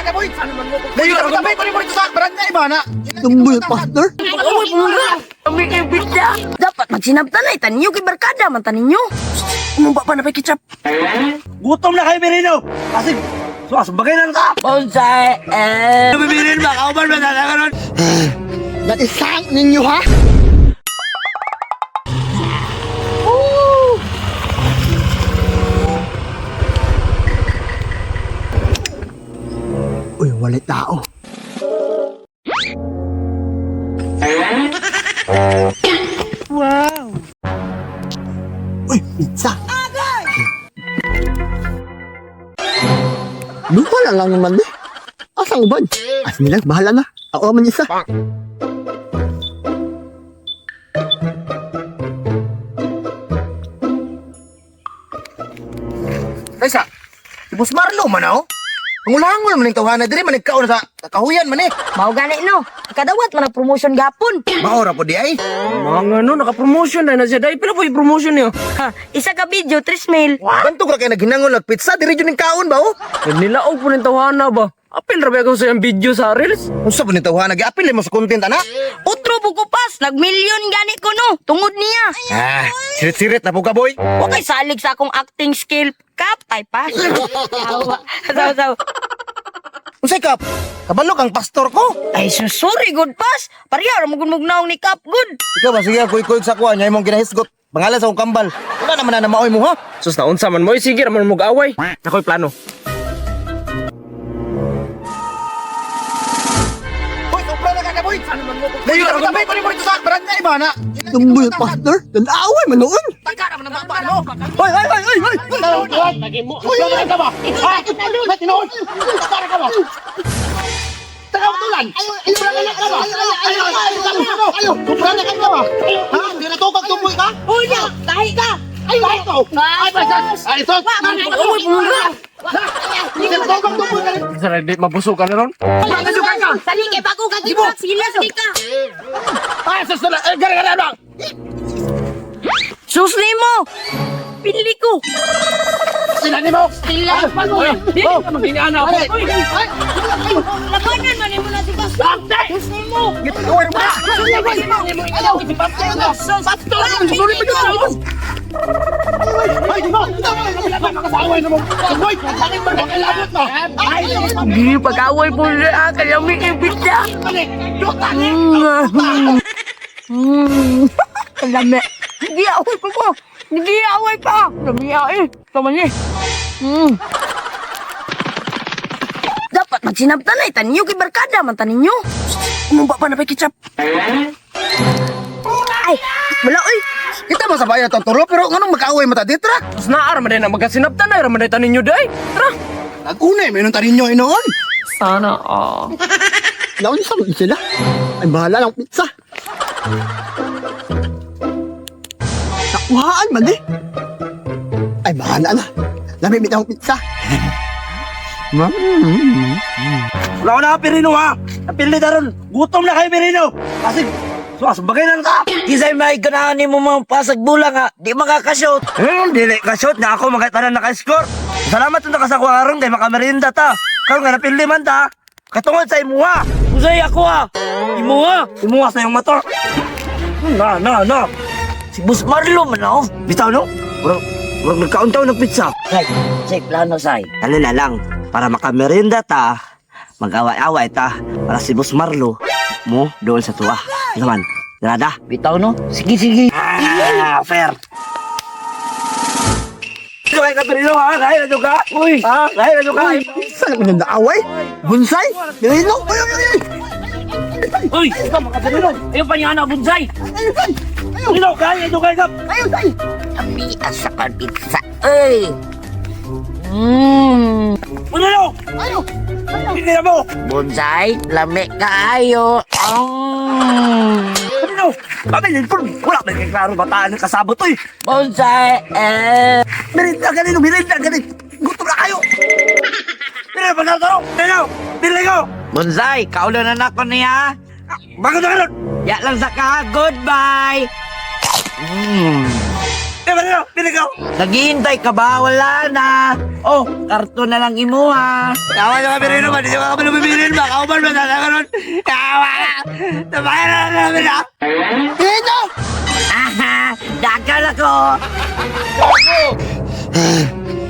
ka, boy! Tabi ko ni mo dito sa barangay ba na? Tumboy, pastor. Pag-away po muna. Kami kay pizza. Dapat magsinabtan ay taninyo kay barkada man taninyo. Umumba pa na pa ketchup. Gutom na kayo, Merino! Kasi, so, bagay na ta! Bonsai eh. Bibirin ba? Kauban ba talaga nun? Naisang ninyo ha? Uy, wala tao. Wow! Uy, pizza! Lupa na lang naman eh. Asang uban? As nila, bahala na. Ako man isa. Kaysa, si Boss Marlo man oh. Pangulangol man ang tawhana diri man nagkaon sa kahuyan man eh. Mao gani no. Kadawat man ang promotion gapon. Maora po di ay. Mga ano, naka-promotion na na siya. Dahil pila po yung promotion niyo. Ha, isa ka video, tres mail. Bantog ra kay naghinangol nag pizza diri jud ning kaon ba oh. Nilaog po ng tawhana ba? Apil rabi ako sa iyang video sa Reels. Unsa po ning tawhana giapil mo sa content ana? Utro po ko pas, nagmilyon gani ko no. Tungod niya. Ah, sirit-sirit na po ka boy. Wa kay salig sa akong acting skill. Kap ay pas. Sawa. Sawa sawa. Unsay kap? Kabalo kang pastor ko. Ay sorry good pass. Pareha ra mo gud mugnaong ni Kap good. Ikaw ba sige kuy-kuy sa kuha nya imong ginahisgot. Pangalan sa akong kambal. Wala naman na namaoy mo ha. Sus na unsa man mo, eh, sige raman mo away. Ako'y plano. Boy, sobra na ka boy. Tabi ko ni mo dito sa barangay ba na? Tumboy, pastor. Nag-away man noon. Tangka naman ang baba no. Hoy, hoy, hoy, hoy, hoy! Uy, ka ba? Ha? May tinuod. Tara ka ba? Tara tulan. Sobra na ka ba? Ayo, ayo, sobra na ka ba? Ha? Di na to kag tumboy ka? Uy, tahi ka. Ay, ito. Ay, ay, ito. Pag-away po muna. Di na to kag tumboy ka. Sa di mabusog ka na ron. Sali kay bago ka gibak sila ka. Ay, sus na. Eh, gara gara lang. Sus nimo. Pili ko. Sila ni mo. Sila. Oh, magingana ako. Uy, Labanan man nimo na si Sus nimo. Sus. Ay, di mo. Makasaway na mo. Tumboy, sakit ba nakilabot mo? Ay, Di pag-away po na kalami kay pizza. Kalami. Hindi away pa mo. Hindi away pa. Lami eh. Tama niya. Dapat magsinabtan ay taninyo kay barkada man taninyo. Umumba pa na pa ketchup. Ay, wala oy. Kita ba sa bayan itong tulo pero nganong magkaaway mo ta dito ra? Sus na ara man na magkasinabtan na raman tanin ninyo day. Tara. Nag-unay meron ta ninyo inoon. Sana ah. Naunsa man sila. Ay, bahala lang pizza. Nakuhaan man eh. Ay, bahala na. Lamimit akong pizza. Wala ko na, Pirino ha! Napili na ron! Gutom na kayo, Pirino! Kasi, so, bagay na ta! Kisay may ganahan nimo mga pasag bulang ha, di makakashoot. Dili ka shoot na ako makita na naka-score. Salamat na nakasakuha karon kay makamerinda ta. Karon nga napili man ta. Katungod sa imuha. Usay ako ha. Imuha. Imuha sa iyong motor. Na, na, na. Si Boss Marlo man ako. Bitaw no? Murag, murag nagkauntaw ng pizza. Say, say plano say. Dali na lang para makamerinda ta. Mag-away-away ta para si Boss Marlo mo doon sa tuwa. Ano man? Narada? Bitaw no? Sige sige. Ah, fair. Kaya ka Pirino ha? Kaya na ka? Uy. Ha? Kaya na ka? Saan naman yung naaway? Bonsai? Nilino? Uy, uy, uy, uy! Uy, ikaw makapirino. Ayaw pa niya anak bonsai. Ayun, say! Ayun! Pirino, kaya na ka? Ayun, say! Lami sa kan pizza. Ay. Mm. Pirino! Ayun! Hindi na mo! Bonsai, lami kaayo. Pirino! Bakit yun? Wala ba kay klaro bataan ng kasabot oy? Bonsai, eh. Merinda ganito, merinda ganito. Gutom na kayo. Pirino, pagkataro! Pirino! Pirino! Bonsai, kaulo na nako niya. Bakit na karon? Ya lang sa ka, goodbye. Severino, pili ka. Naghihintay ka ba? Wala na. Oh, karton na lang imuha. Tawa na ka, Severino ba? Di ka kami lumibilin ba? Kauban ba? Tatawa Tawa na! Tawa na namin na! Pirino! Aha, dagan ako.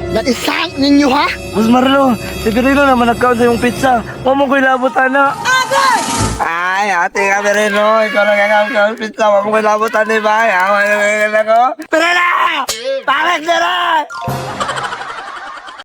Naisang ninyo ha? Boss Marlo, si Pirino naman nagkaon sa iyong pizza. Wa mo ko'y labot, ana. Ay, ate ka, Perino. Ikaw lang ang kaon pizza. Wa mo ko'y labot, ani ba? Ay, awa na ako. Perino! Pawag na!